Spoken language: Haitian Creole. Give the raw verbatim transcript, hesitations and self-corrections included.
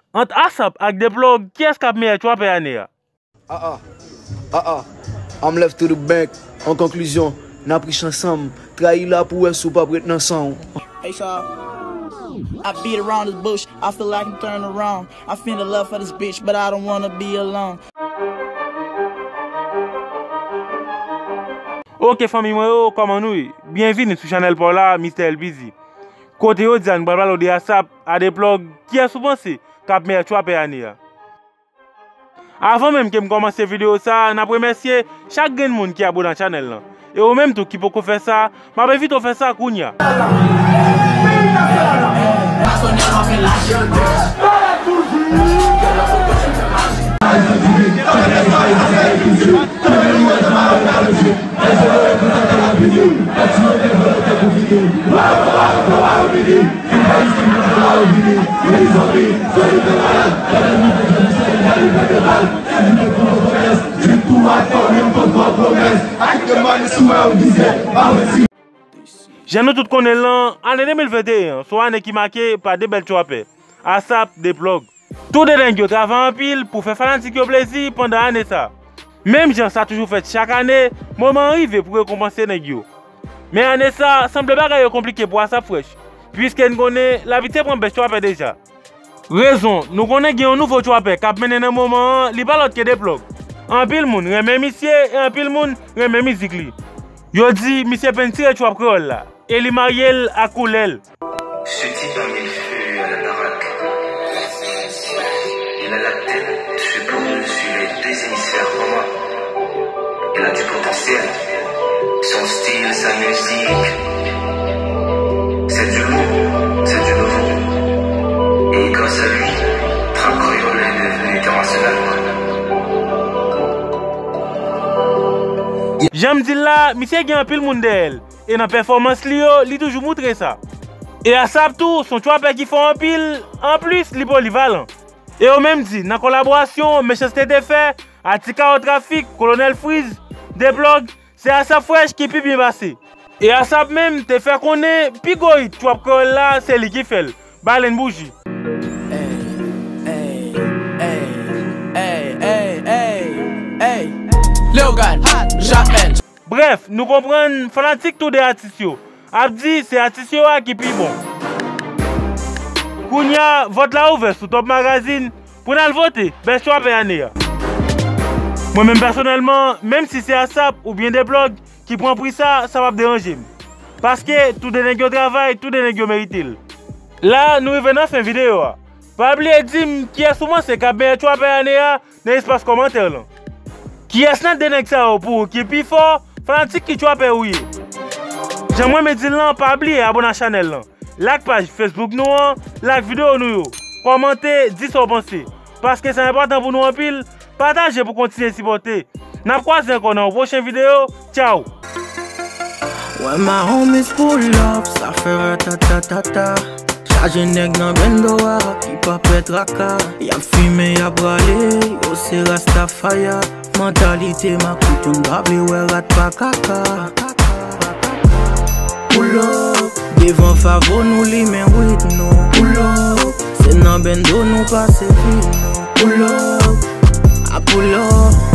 Ant Asap ak Deplug, kiyès k ap meyè trapè ane a? Ah ah, ah ah, I'm left to the bank. An konklizyon, n ap rich ansanm. Trayi la pou wè si w p ap ret nan san w. Hey, Saw. I beat around this bush, I feel like I'm turning around. I feel the love for this bitch, but I don't wanna be alone. Ok, fanmi mwen yo, kòman nou ye? Byenvini sou chanèl pa w la, Mister L P Z. Kote yo di a nou pral pale w de Asap, a Deplug, kiyès ou panse k ap meyè trapè ane a? Avan menm ke m kòmanse videyo sa a, n ap remèsye chak grenn moun ki abone a chanèl lan. E ou menm tou ki poko fè sa, m ap envite w fè sa kounya. Jan nou tout konnen l lan, ane de mil venteyen an se yon ane ki make pa de bèl trapè, Asap, Deplug. Tou de nèg yo travay anpil pou fè fanatik yo plezi pandan ane sa. Menm jan sa toujou fèt chak ane, moman an rive pou rekonpanse nèg yo. Men ane sa, sanble bagay yo konplike pou Asap Fresh, piske n konnen l abitye pran bèch trapè deja. Rezon, nou konnen gen yon nouvo trapè k ap mennen nan moman an, li pa lòt ke Deplug. Anpil moun renmen misye e anpil moun renmen mizik li. Yo di misye pentire trap kreyòl la e li marye l ak koulè l. Ce type a mis le feu à la baraque. Il a la tête, ce pôle sur les deux hémisphères, maman. Il a du potentiel. Son style, sa musique, c'est du lourd, c'est du nouveau. Et grâce à lui, trap kreyòl est devenu international. Jan m di l la, misye gen anpil moun dèyè l. E nan pèfòmans li yo, li toujou moutre sa. E Asap tou, se yon trapè ki fò anpil, anplis, li polivalan. E yo menm di, nan kolaborasyon Mechanste te fè, Atika o Trafik, Kolonèl Freeze, Deplug, se Asap Fresh ki pi byen pase. E Asap menm te fè konnen pi gwo hit trap kreyòl la, se li ki fè l, Balen Bouji. Leogane, Jamel. Brèf, nou konprann fanatik tou de atis yo ap di se atis yo a ki pi bon. Kounya, vòt la ouvè sou Top Magazine pou n al vote bèch trapè ane a. Mwen menm pèsonèlman, menm si se Asap oubyen Deplug ki pran pri sa, sa p ap deranje m. Paske tou de nèg yo travay, tou de nèg yo merite l. La, nou rive nan fen videyo a. Pa bliye di m kiyès ou panse k ap meyè trapè ane a nan espas kòmantè lan. Kiyès nan de nèg sa yo pou ou ki pi fò, fanatik ki trapè ou ye? Jan mwen menm di l lan, pa bliye abone a chanèl lan, like paj Facebook nou an, like videyo nou yo, kòmante, di sa w panse, paske sa enpòtan pou nou anpil. Pataje pou kontinye sipòte. N ap kwaze ankò nan yon pwochen videyo. Tchaw! Wè my homies pull up, sa fè ratatatata. Chaje nèg nan bendo a, ki pa pè traka. Y ap fimen, y ap rale, yo se Rastafaya. Mantalite makout, youn pa vle wè rat pa kaka. Pull up, devan Favo nou limen wid nou. Pull up, se nan bendo nou pase vi nou. Pull up, a pull up.